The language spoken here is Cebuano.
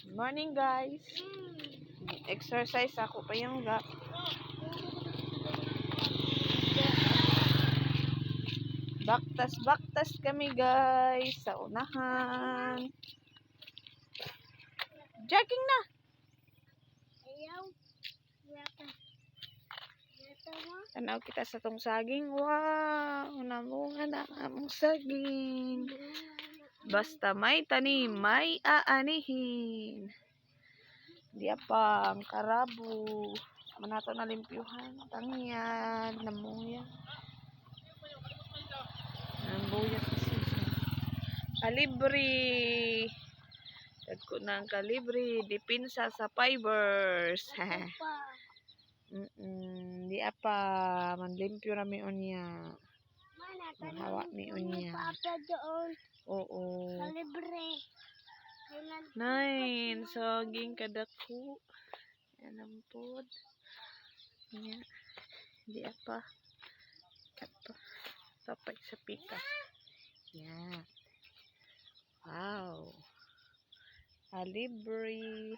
Morning, guys. Exercise ako pa yung ga. Baktas baktas kami, guys, sa unahan. Jogging na. Ayaw. Yata. Yata mo. Tanaw kita sa tong saging. Wow, namunga na ang among saging. Basta may tanim, may aanihin. Di pa ang karabo. Manato na limpyuhan. Tangyad, namuya. Nambuya kasi siya. Kalibre. Dagko na ang kalibre. Dipinsa sa fibers. Pa. Di apa. Manlimpyo na mi unya. Mana, Mahawa mi unya. Papa doon. Oo. Sa libre. Kailan Nine. Saging kadako. Yan ang pod. Nya. Di apa. Kato. Papay sa pika. Yan. Wow. Alibre.